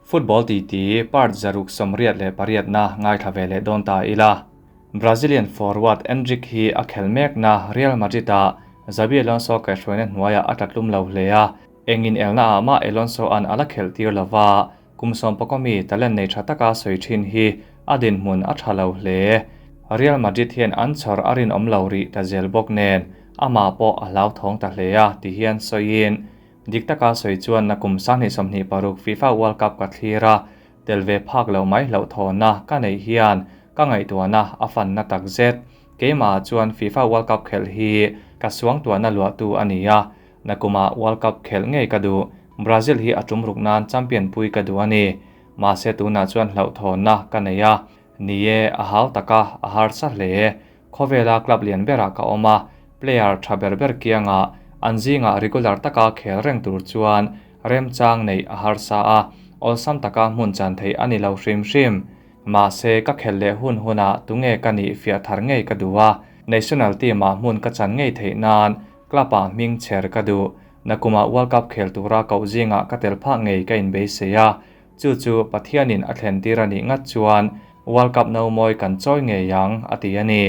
Football titi part 688 na ngaithla ve leh dawn ta ila. Brazilian forward Endrick hi a khel mekna Real Madrid-ah Xabi Alonso kaihhruaina hnuaiah a tlatlum lo hle a, engin elna ah mah Alonso an ala khelh tir lova, kum 11 mi talent nei tha taka sawi thin hi a dinhmun a tha lo hle. Real Madrid hian an chhawr a rinawm lo rih ta zel bawk nen amah pawh a hlau thawng ta hle a ti hian sawiin dik taka sawi chuan nakum 2026 FIFA World Cup ka thlir a, tel ve phak lo mai hloh thawna ka nei hian ka ngaihtuahna a fanna tak zet. Keimah chuan FIFA World Cup khelh hi ka suang tuahna luah tu a ni a, nakuma World Cup khelh ngei ka duh. Brazil hi a tum ruk nan champion pui ka duh a ni. Mahse tunah chuan hloh thawna ka nei a, nie a hau taka a har sa hle. Khawvela club lian berah ka awm a, player tha ber ber kianga an zinga regular taka khel reng tur chuan remchang nei a har sa a, awlsam taka hmun chan thei ani lo hrim hrim. Mahse ka khel leh hun huna tunge ka nih fiah thar ngei ka duh a, national team ah hmun ka chan ngei theih nan club ah hming chher ka duh. Nakuma World Cup khel tura koh zinga ka tel phah ngei ka in beisei a, chu chu Pathianin a thlen tir ani ngat chuan World Cup no mawi kan chawi ngei ang a ti ani.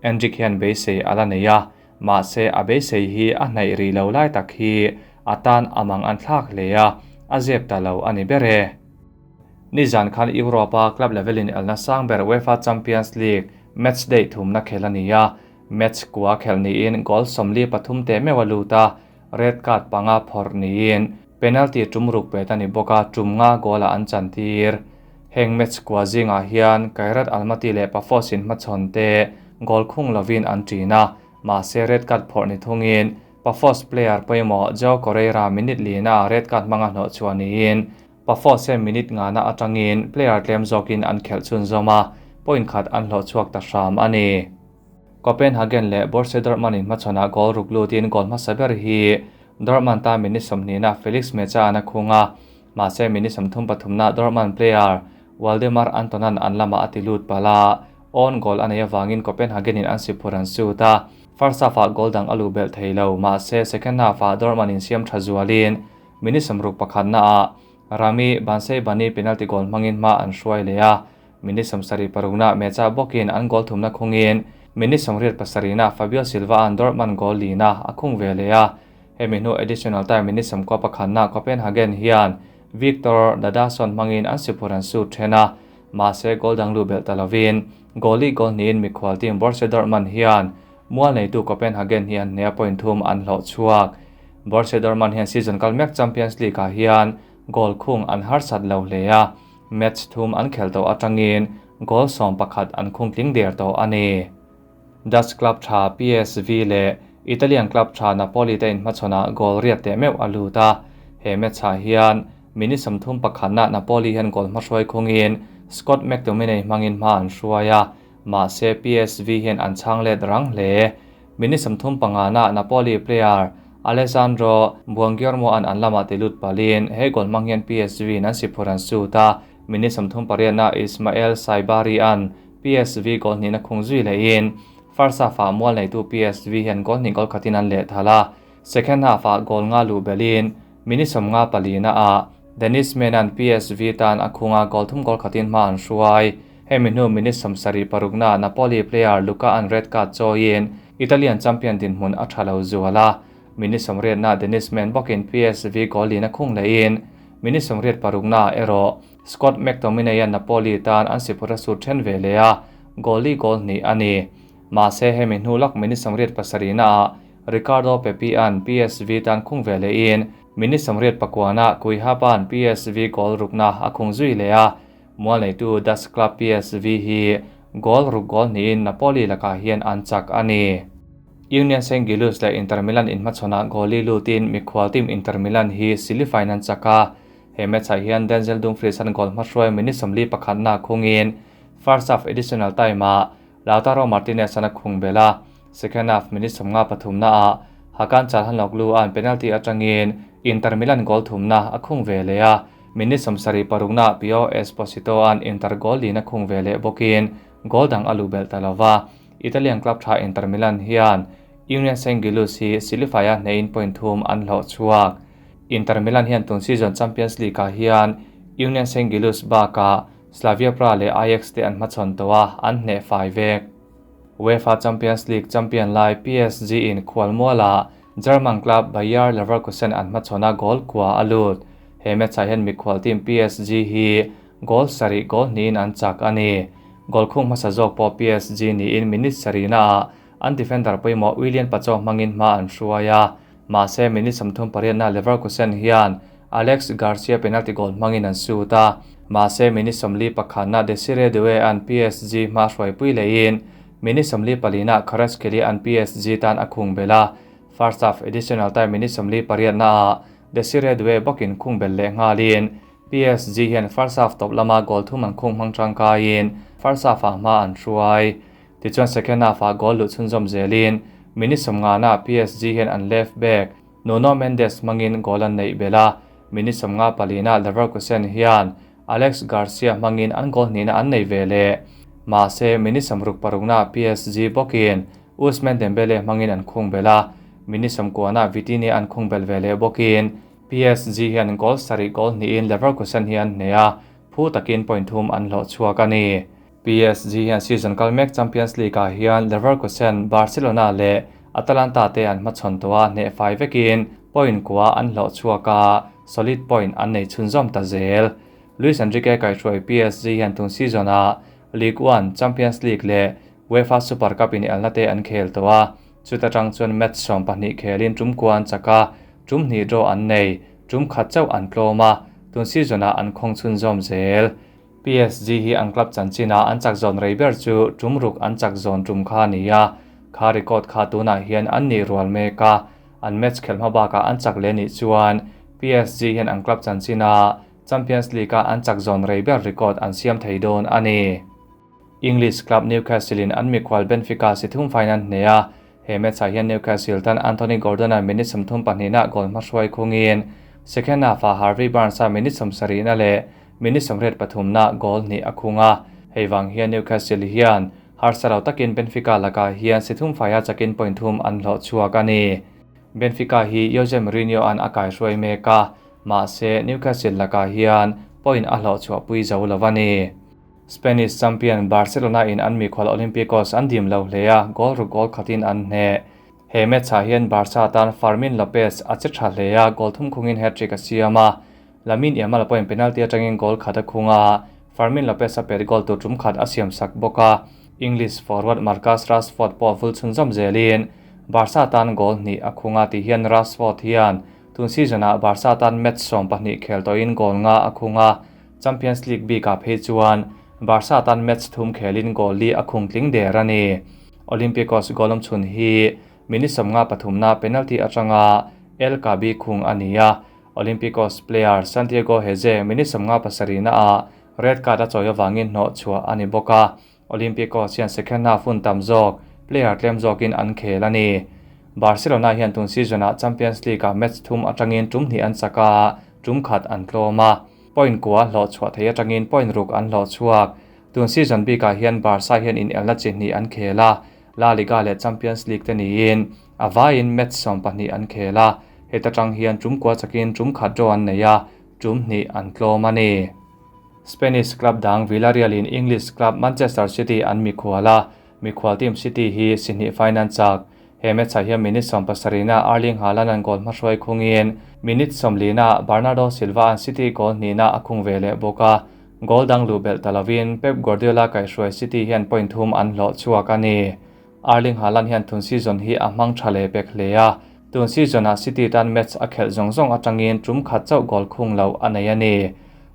Endrick hian beisei ala nei a, mahse a beisei hi a hnaih ri lo lai tak hi atan amang an thlak hle a, a zep ta lo ani ber e. Nizan khan Europa club levelin elna sang ber UEFA Champions League match day thumna khel ani a, match kwa khel niin goal 43 te mewa luta red card panga phawrh niin penalty tum ruk pe tani bawka tum nga goal a an chan tir. Heng match kwa zingah hian Kairat Almaty leh Pafos in hmachhawn te goal khung lovin an ṭin a, mahse red card phawrh ni thungin Pafos player pawimawh Joao Correira minute lina red card hmanga hnawh chhuah niin Pafos he minute ngana atangin player tlem zawkin an khelh chhun zawm a, point khat an hlawh chhuak ta hram a ni. Copenhagen leh Borussia Dortmund in hmachhawnah goal ruk lutin goal hmasa ber hi Dortmund ta minute 20 na Felix Mecha an a khung a, mahse minute 33 na Dortmund player Waldemar Antonan an lama a ti lut pala, own goal a nei awangin Copenhagen in an si phur an sut a, first half ah goal dang a lu bel thei lo, mahse second half ah Dortmund in siam tha zualin minute 61 na ah Rami Bensebaini penalty goal hmangin hma an hruai le a, minute 76 na Mecha bawkin an goal thumna khungin minute 87 na Fabio Silva an Dortmund goal lina a khung ve le a, hemi hnu additional time minute 91 na Copenhagen hian Victor Dadason hmangin an si phur an sut then a, mahse goal dang lu bel ta lovin goali goal niin mikhual team Borussia Dortmund hian mual neitu Copenhagen hian hneh point thum an hlawh chhuak. Borussia Dortmund hian season kal mek Champions League ah hian goal khung an har sat lo hle a, match thum an khel tawh atangin goal 11 an khung tling der tawh a ni. Dutch club tha PSV leh Italian club tha Napoli te in hmachhawnah goal riat te meuh a lut a, he match ah hian minute 31 na Napoli hian goal hmahruai khungin Scott McTominay hmangin hma an hruai a, mahse PSV hian an chhang let rang hle. Minute 35 na Napoli player Alessandro Buongiorno an an lama ti lut palin he goal hmang hian PSV an si phur an sut a, minute 38 na Ismael Saibari an PSV goal hnih na khung zui lehin first half ah mual neitu PSV hian goal hnih goal khatin an leh thala, second half ah goal nga lu belin minute 54 na ah Dennis Menan PSV tan a khunga goal thum goal khatin hma an hruai. Hemi hnu minute 76 na Napoli player Luka an red card chawiin Italian champion dinhmun a tha lo zuala, minute 80 na Dennis Men bawkin PSV goal lina khung lehin minute 86 na erawh Scott McTominay an Napoli tan an si phura sut then ve le a, goal li goal hnih a ni. Mahse hemi hnu lak minute 87 na Ricardo Pepi an PSV tan khung ve lehin minute 89 na Kuihapan PSV goal rukna a khung zui le a, mual neitu Dutch club PSV hi goal ruk goal hnihin Napoli lakah hian an chak a ni. Union St. Gilloise leh Inter Milan in hmachhawnah goal li lutin mikhual team Inter Milan hi silifain an chak a, he match ah hian Denzel Dumfries an goal hmahruai minute 41 na khungin first half additional time ah Lautaro Martinez an a khung bel a, second half minute 53 na ah Hakan Calhanoglu an penalty atangin Inter Milan goal thumna a khung ve le a, minute 76 na Pio Esposito an Inter goal lina khung ve leh bawkin goal dang a lu bel ta lova. Italian club tha Inter Milan hian Union St. Gilloise hi silifaia hneh in point thum an hlawh chhuak. Inter Milan hian tun season Champions League ah hian Union Saint-Gilloise bakah Slavia Praha leh Ajax te an hmachhawn tawh a, an hneh fai vek. UEFA Champions League champion lai PSG in khualmualah German club Bayer Leverkusen an hmachhawn a, goal kua a lut. He match ah hian mikhual team PSG hi goal sarih goal hnihin an chak a ni. Goal khung hmasa zawk pawh PSG niin minute sarihna ah an defender pawimawh Willian Pacho hmangin hma an hruai a. Mahse minute 38na Leverkusen hian Alex Garcia penalty goal hmangin an sut a. Mahse minute 41na Desire Doue an PSG hma hruaipui leiin minute 44na Kvaratskhelia an PSG tan a khung bel a. First half additional time minute 48na ah Desire Doue bawkin khung bel leh nghalin PSG hian first half tawp lama goal thum an khung hmang tangkaiin first half ah hma an hruai. Tichuan second half ah goal luh chhunzawm zelin minute 50na PSG hian an left back Nuno Mendes hmangin goal an neih bel a. Minute 54na Leverkusen hian Alex Garcia hmangin an goal hnihna an nei ve leh. Mahse minute 66na PSG bawkin Ousmane Dembele hmangin an khung bel a. Minute 90na Vitinha an khung bel ve leh bawkin PSG hian goal sarih goal hnihin Leverkusen hi an hneh a, phu takin point thum an hlawh chhuak a ni. PSG hian season kal mek Champions League ah hian Leverkusen, Barcelona leh Atalanta te an hmachhawn tawh a, hneh fai vekin point kua an hlawh chhuak a, solid point an nei chhunzawm ta zel. Luis Enrique kaihhruai PSG hian tun season ah Ligue 1, Champions League leh UEFA Super Cup in elna te an khel tawh a, chuta tang chuan match 12 khelin tum kua an chak a, tum hnih draw an nei, tum khat chauh an tlawm a, tun season ah an khawng chhunzawm zel. PSG hi an club chanchina an chak zawn rei ber chu tum ruk an chak zawn tum kha ni a, kha record kha tunah hian an nih rual mek a, an match khel hma bakah an chak leh nih chuan PSG hian an club chanchina Champions League a an chak zawn rei ber record an siam thei dawn a ni. English club Newcastle in an mikhual Benfica si thum fain an hneh a, he match ah hian Newcastle tan Anthony Gordon a minute 32na goal hma hruai khungin second half ah Harvey Barnes a minute 70na leh minute 83na goal hnih a khung a. Hei wang hian Newcastle hian harsalo takin Benfica laka hian si thum faia chakin point thum an hlawh chhuak a ni. Benfica hi Jose Mourinho an a kai hruai mek a, mahse Newcastle laka hian point a hlawh chhuah pui zo lo a ni. Spanish champion Barcelona in an mikhual Olympiacos an dim lo hle a, goal ruk goal khatin an hneh. He match ah hian Barca tan Fermin Lopez a che tha hle a, goal thum khungin hat-trick a siam a. Lamine Yamal point penalty atangin goal khat a khung a, Fermin Lopez a pet goal tur tum khat a siam sak bawk a. English forward Marcus Rashford pawh vul chhunzawm zelin Barca tan goal hnih a khung a ti hian Rashford hian tun season ah Barca tan match 12 khel tawhin goal nga a khung a. Champions League bikah phei chuan Barca tan match thum khelin goal li a khung tling der a ni. Olympiacos goal awm chhun hi minute 53na penalty atanga El Kabi khung a ni a. Olympiacos player Santiago Hezze minute 57na ah red card a chawi awangin hnawh chhuah a ni bawk a. Olympiacos hian second half hun tam zawk player tlem zawkin an khel a ni. Barcelona hian tun season ah Champions League ah match thum atangin tum hnih an chak a, tum khat an tlawm a. Point kua hlawh chhuah thei atangin point ruk an hlawh chhuak. Tun season bikah hian Barca hian in elna chi hnih an khel a, La Liga leh Champions League te niin a vaiin match 12 an khel a. Heta tang hian tum kua chakin tum khat draw an nei a, tum hnih an tlawm a ni. Spanish club dang Villarreal in English club Manchester City an mikhual a, mikhual team City hi sihnih final chak. He match ah hian minute 70na Erling Haaland an goal hma hruai khungin minute 40na Bernardo Silva an City goal hnihna a khung ve leh bawk a. Goal dang lu bel talawin Pep Guardiola kaihhruai City hian point thum an hlawh chhuak a ni. Erling Haaland hian tun season hi a hmang tha leh pek hle a. Tun season ah City tan match a khelh zawng zawng atangin tum khat chauh goal khung lo a nei a ni.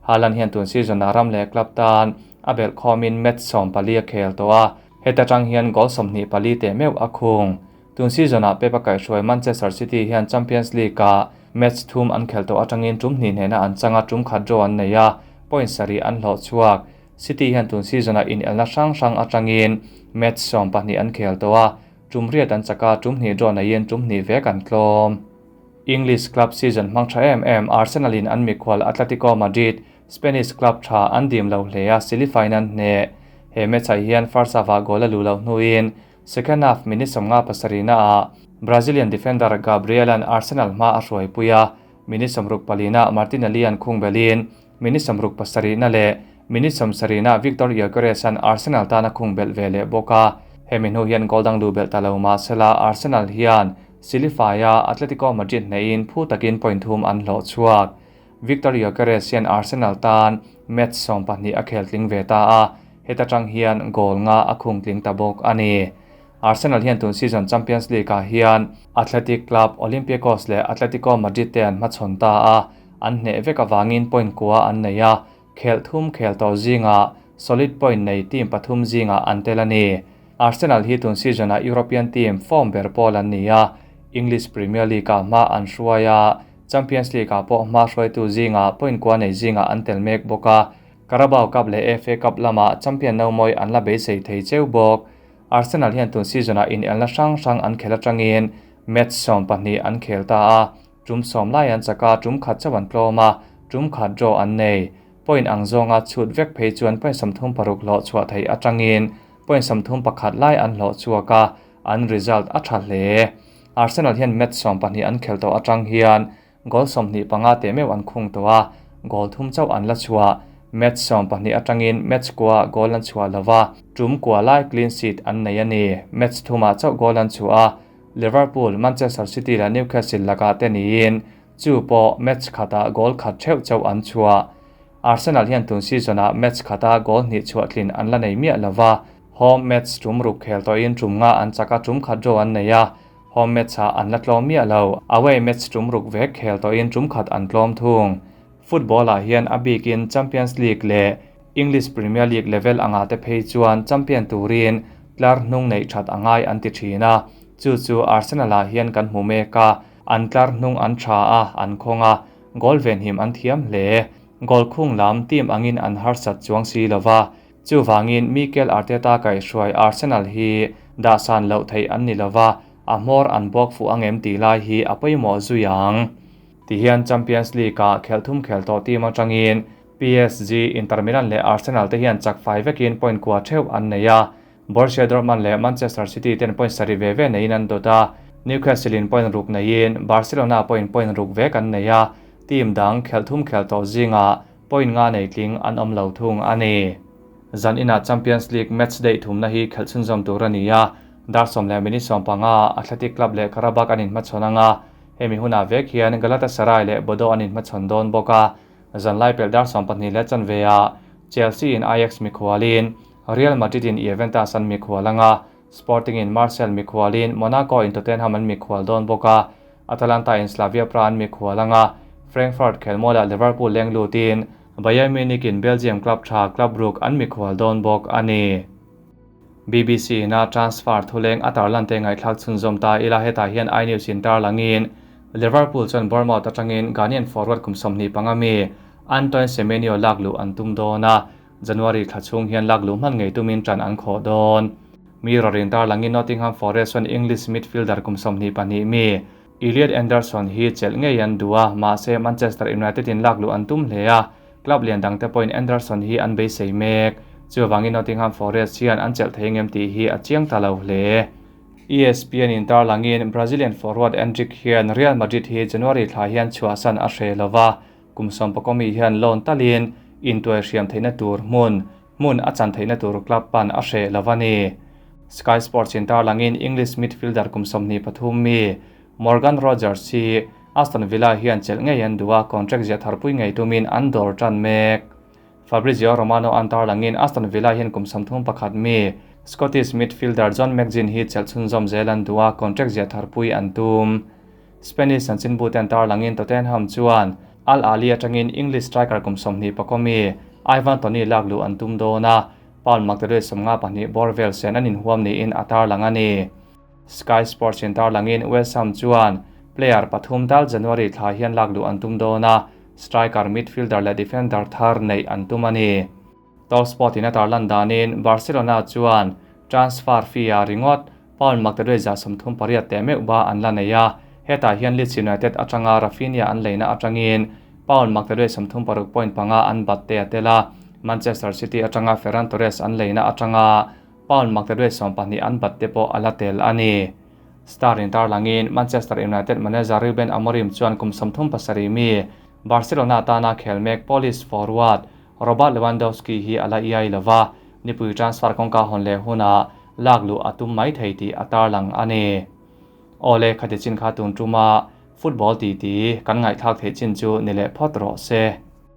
Haaland hian tun season ah ram leh club tan a bel khawmin match 14 a khel tawh a. Heta tang hian goal 24 te meuh a khung. Tun season ah Pep a kaihhruai Manchester City hian Champions League ah match thum an khel tawh atangin tum hnih hnehna an changa tum khat draw an nei a, point sarih an hlawh chhuak. City hian tun season ah in elna hrang hrang atangin match 12 an khel tawh a, tum riat an chaka tum hnih draw neiin tum hnih vek an tlawm. English club season hmang tha em em Arsenal in an mikhual Atletico Madrid Spanish club tha an dim lo hle a, semi final hneh. He match ah hian first half ah goal a lu lo hnuin second half minute 57na ah Brazilian defender Gabriel an Arsenal hma a hruai pui a, minute 64na Martinelli an khung belin Minute 67 na leh minute 70 na Viktor Gyokeres an Arsenal tana khung belh ve leh bawk a. Hemi hnu hian goal dang luh belh ta lo mah sela Arsenal hian Silifaia Atletico Madrid hneihin phu takin point thum an hlawh chhuak. Viktor Gyokeres hian Arsenal tan match 12 a khel tling ve ta a, heta tang hian goal nga a khung tling ta bawk a ni. Arsenal hian tun season Champions League ah hian Athletic Club, Olympiacos leh Atletico Madrid te an hmachhawn ta a, an hneh vek avangin point kua an nei a, khel thum khel tawh zingah solid point nei team pathum zingah an tel a ni. Arsenal hi tun season ah European team form ber pawl an ni a, English Premier League ah hma an hruai a, Champions League ah pawh hma hruaitu zingah point kua nei zingah an tel mek bawk a, Carabao Cup leh FA Cup lamah champion no mawi an la beisei thei cheu bawk. Arsenal hian tun season ah inelna hrang hrang an khel atangin match 12 an khel ta a, tum 10 lai an chaka tum khat chauh an tlawm a, tum khat draw an nei. Point ang zawnga chhut vek phei chuan point 36 hlawh chhuah thei atangin point 31 lai an hlawh chhuak a, an result a tha hle. Arsenal hian match 12 an khel tawh atang hian goal 25 te meu an khung tawh a, goal thum chauh an la chhuah. Match 12 atangin match kwa goal an chhuah lova, tum kwa lai clean sheet an nei a ni. Match thuma chauh goal an chhuah a, Liverpool, Manchester City la Newcastle laka te niin chu pawh match khata goal khat theuh chauh an chhuah. Arsenal hian tun season ah match khata goal hnih chhuah tlin an la nei miah lova, home match tum ruk khel tawhin tum nga an chaka tum khat draw an nei a, home match ah an la tlawm miah lo, away match tum ruk vek khel tawhin tum khat an tlawm thung. Football ah hian a bikin Champions League leh English Premier League level anga te phei chuan champion turin tlar hnung nei that angai an ti thin a, chu chu Arsenal ah hian kan hmu mek a, an tlar hnung an tha a, an khawng a, goal ven him an thiam hle. Goal khung lam team angin an harsat chuang si lova, chu wangin Mikel Arteta kai hruai Arsenal hi dah san loh thei an ni lova, a hmawr an bawk fu angem ti lai hi a pawimawh zui ang. Ti hian Champions League ah khel thum khel tawh team atangin PSG, Inter Milan leh Arsenal te hian chak fai vekin point kua theuh an nei a, Borussia Dortmund leh Manchester City ten point sari ve ve neiin an dawt a, Newcastle in point ruk neiin Barcelona point point ruk vek an nei a, team dang khel thum khel tawh zingah point nga nei tling an awm lo thung a ni. Zan ina Champions League match day thumna hi khel chhunzawm tur a ni a, dar 10 leh minute 15 Athletic Club leh Qarabag an inhmachhawn anga, hemi huna vek hian Galatasaray leh Bodo an inhmachhawn dawn bawk a, zan lai pel dar 12 leh chanve a Chelsea in Ajax mikhualin, Real Madrid in Juventus an mikhual anga, Sporting in Marseille mikhualin, Monaco in Tottenham an mikhual dawn bawk a, Atalanta in Slavia Praha an mikhual anga, Frankfurt khelmualah Liverpool leng lutin, Bayern Munich in Belgium club tha Club Brugge an mikhual dawn bawk a ni. BBC na transfer thuleng a tarlan te ngaithlak chhunzawm ta ila hetah hian iNews in tarlangin Liverpool chuan Bournemouth atangin Ghanaian forward kum 25 mi Antoine Semenyo lakluh an tum dawn a, January thla chhung hian lakluh hman ngei tumin tan an khawh dawn. Mirror in tarlangin Nottingham Forest chuan English midfielder kum 22 mi Elliot Anderson hi chelh ngei an duh a, mahse Manchester United in lakluh an tum hle a, club lian dang te pawhin Anderson hi an beisei mek. Chuwangin Nottingham Forest hian an chelh thei ngem tih hi a chiang ta lo hle. ESPN in tarlangin Brazilian forward Endrick hian Real Madrid hi January thla hian chhuahsan a hre lova, kum 11 mi hian loan talin intuai hriam theihna tur hmun hmun a chan theihna tur club pan a hre lova ni. Sky Sports in tarlangin English midfielder kum 23 mi Morgan Rogers hi Aston Villa hian chelh ngei an duh a, contract zia tharpui ngei tumin an dawr tan mek. Fabrizio Romano an tarlangin Aston Villa hian kum 31 mi Scottish midfielder John McGinn hi chelh chhunzawm zel an duh a, contract zia tharpui an tum. Spanish chanchin bu ten tarlangin Tottenham chuan Al Ahly atangin English striker kum 21 mi Ivan Toney lakluh an tum dawn a, Paul Magdalene 52 bawr vel sen an inhuam niin a tarlang a ni. Sky Sports in tarlangin West Ham chuan player pathum tal January thla hian lakluh an tum dawn a, striker, midfielder leh defender thar nei an tum a ni. Talksport in a tarlan danin Barcelona chuan transfer fee a ringawt Paul Magdalene 38 te meuh ba an la nei a, hetah hian Leeds United atanga Rafinha an leina atangin Paul Magdalene 36.5 an bat te a tel a, Manchester City atanga Ferran Torres an leina atanga Paul Magdalene 12 an bat te pawh a la tel a ni. Star in tarlangin Manchester United manager Ruben Amorim chuan kum 37 mi Barcelona tana khel mek Polish forward Robert Lewandowski hi a la iai lo va, nipui transfer kawngka hawn leh hunah lak luh a tum mai thei tih a tarlang a ni. Awle, khati chin kha tun tuma football titi kan ngaihthlak theih chin chu ni leh phawt rawh se.